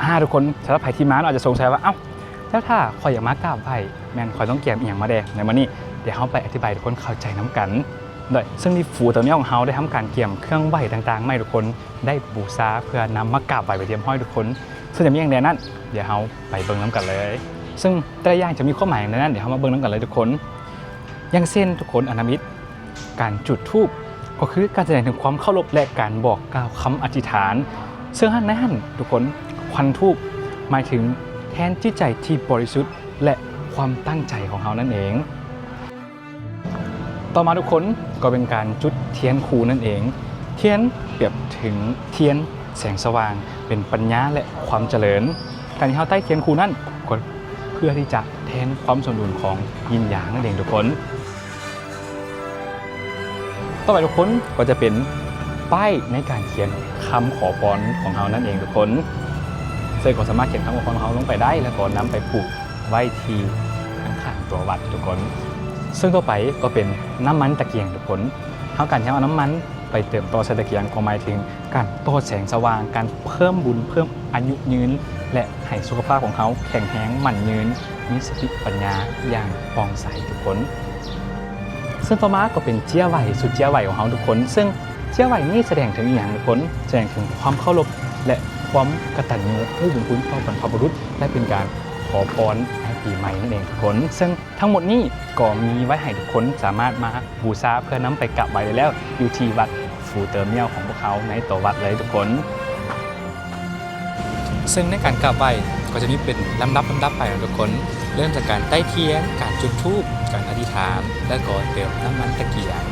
ອ່າ ທຸກຄົນ ສຳລັບໃຜທີ່ມາເນາະ ອາດຈະສົງໄສວ່າ ເອົ້າ ແລ້ວຖ້າຂ້ອຍຢາກມາກາບໄຫວ້ ແມ່ນຂ້ອຍຕ້ອງກຽມອີ່ຫຍັງມາແດ່? ໃນມື້ນີ້ ດຽວເຮົາໄປອະທິບາຍໃຫ້ທຸກຄົນເຂົ້າໃຈນຳກັນ. ໂດຍ ເຊິ່ງທີ່ຟູເຕີມເມວຂອງເຮົາໄດ້ທຳການກຽມເຄື່ອງໄຫວ້ຕ່າງໆ ມາໃຫ້ທຸກຄົນໄດ້ບູຊາ ເພື່ອນຳມາກາບໄຫວ້ເປັນທີ່ຮຽບຮ້ອຍທຸກຄົນ. ເຊິ່ງຈະມີຫຍັງແດ່ນັ້ນ ດຽວເຮົາໄປເບິ່ງນຳກັນເລີຍ. ເຊິ່ງແຕ່ລະຢ່າງຈະມີຄວາມໝາຍຫຍັງແດ່ນັ້ນ ດຽວເຮົາມາເບິ່ງນຳກັນເລີຍທຸກຄົນ. ຢ່າງເຊັ່ນ ທຸກຄົນ ອັນທຳອິດ ການຈຸດທູບ ກໍຄືການສະແດງເຖິງຄວາມເຄົາລົບ ແລະ ການບອກກ່າວຄຳອະທິຖານ. ເຊິ່ງໃນຫັ້ນທຸກຄົນ ຄວັນທູບ ໝາຍເຖິງແທນຈິດໃຈທີ່ບໍລິສຸດ ແລະ ຄວາມຕັ້ງໃຈຂອງເຮົານັ້ນເອງ. ຕໍ່ມາທຸກຄົນ ກໍເປັນການຈຸດທຽນຄູ່ນັ້ນເອງ. ທຽນປຽບເຖິງທຽນ ແສງສະຫວ່າງ ເປັນປັນຍາ ແລະ ຄວາມຈະເລີນ. ການທີ່ເຮົາໄຕ້ທຽນຄູ່ນັ້ນ ກໍເພື່ອທີ່ຈະແທນຄວາມສົມດຸນຂອງຢິນຢາງນັ້ນເອງທຸກຄົນ. ຕໍ່ໄປທຸກຄົນ ກໍຈະເປັນປ້າຍໃນການຂຽນຄຳຂໍພອນຂອງເຮົານັ້ນເອງທຸກຄົນ. ເຊິ່ງກໍສາມາດຂຽນຄຳຂໍພອນຂອງເຮົາລົງໄປໄດ້ ແລ້ວກໍນຳໄປຜູກໄວ້ທີ່ຂ້າງໆຕົວວັດທຸກຄົນ. ເຊິ່ງຕໍ່ໄປກໍເປັນນ້ຳມັນຕະກຽງທຸກຄົນ. ເຮົາ ການທີ່ເຮົາເອົານ້ຳມັນໄປເຕີມຕໍ່ໃສ່ຕະກຽງ ກໍໝາຍເຖິງການຕໍ່ແສງສະຫວ່າງ, ການເພີ່ມບຸນ, ເພີ່ມອາຍຸຍືນ ແລະ ໃຫ້ສຸຂະພາບຂອງເຮົາແຂງແຮງໝັ້ນຍືນ, ມີສະຕິປັນຍາຢ່າງປ່ອງໃສທຸກຄົນ. ເຊິ່ງຕໍ່ມາກໍເປັນເຈ້ຍໄຫວ້ ຊຸດເຈ້ຍໄຫວ້ຂອງເຮົາທຸກຄົນ. ເຊິ່ງເຈ້ຍໄຫວ້ນີ້ສະແດງເຖິງອີ່ຫຍັງທຸກຄົນ? ສະແດງເຖິງຄວາມເຄົາລົບ ແລະ ຄວາມກະຕັນຍູຮູ້ບຸນຄຸນຕໍ່ບັນພະບຸລຸດ ແລະ ເປັນການຂໍພອນໃນປີໃໝ່ນັ້ນເອງທຸກຄົນ. ເຊິ່ງທັງໝົດນີ້ກໍມີໄວ້ໃຫ້ທຸກຄົນສາມາດມາບູຊາ ເພື່ອນຳໄປກາບໄຫວ້ໄດ້ແລ້ວ ຢູ່ທີ່ວັດຟູເຕີມເມວຂອງພວກເຮົາໃນຕົວວັດເລີຍທຸກຄົນ. ເຊິ່ງໃນການກາບໄຫວ້ກໍຈະມີເປັນລຳດັບ ລຳດັບໄປເນາະທຸກຄົນ. ເລີ່ມຈາກການໄຕ້ທຽນ, ການຈຸດທູບ, ການອະທິຖານ ແລະ ກໍເຕີມນ້ຳມັນຕະກຽງ.